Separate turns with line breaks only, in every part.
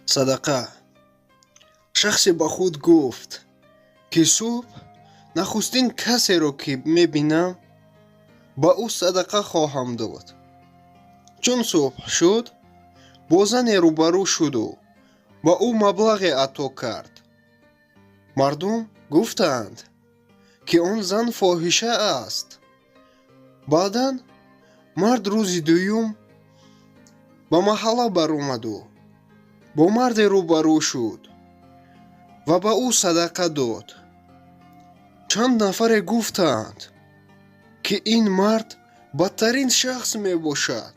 Садақа. Шахсе ба худ гуфт, ки субҳ нахустин касеро, ки мебинам, ба ӯ садақа хоҳам дод. Чун субҳ шуд, бо зане рӯбарӯ шуду ба ӯ маблағе ато кард. Мардум гуфтанд, ки он зан фоҳиша аст. Баъдан мард рӯзи дуюм ба маҳалла баромаду бо марде рӯбарӯ шуд ва ба ӯ садақа дод. Чанд нафаре гуфтанд, ки ин мард бадтарин шахс мебошад.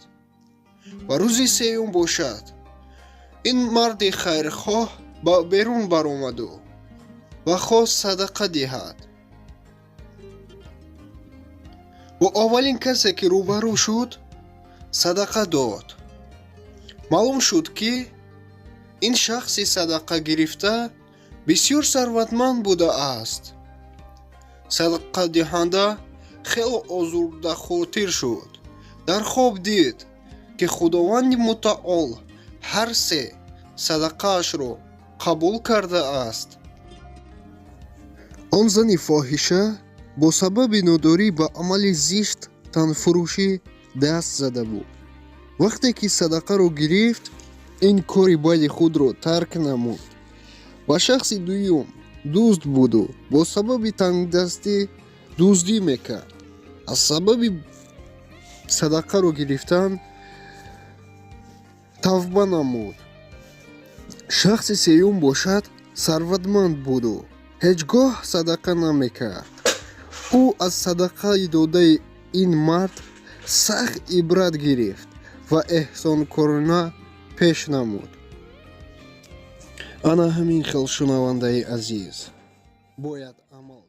Ва рӯзи сеюм бошад, ин марди хайрхоҳ ба берун баромаду ва хост садақа диҳад. Бо аввалин касе, ки рӯбарӯ шуд, садақа дод. Маълум шуд, ки ин шахси садақа гирифта бисёр сарватманд будааст. Садақадиҳанда хело озурдахотир шуд. Дар хоб дид, ки Худованди Мутаол ҳар се садақаашро қабул кардааст. Он зани фоҳиша бо сабаби нодорӣ ба амали зишт, танфурӯшӣ даст зада буд. Вақте ки садақаро гирифт, ин кори бади худро тарк намуд. Ва шахси дуюм дузд буду бо сабаби тангдастӣ дуздӣ мекард. Аз сабаби садақаро гирифтан тавба намуд. Шахси сеюм бошад, сарватманд буду ҳеҷ гоҳ садақа намекард. Ӯ аз садақаи додаи ин мард сахт ибрат гирифт ва эҳсонкорона пеш намуд. Ана ҳамин хел, шунавандаи азиз, бояд амал.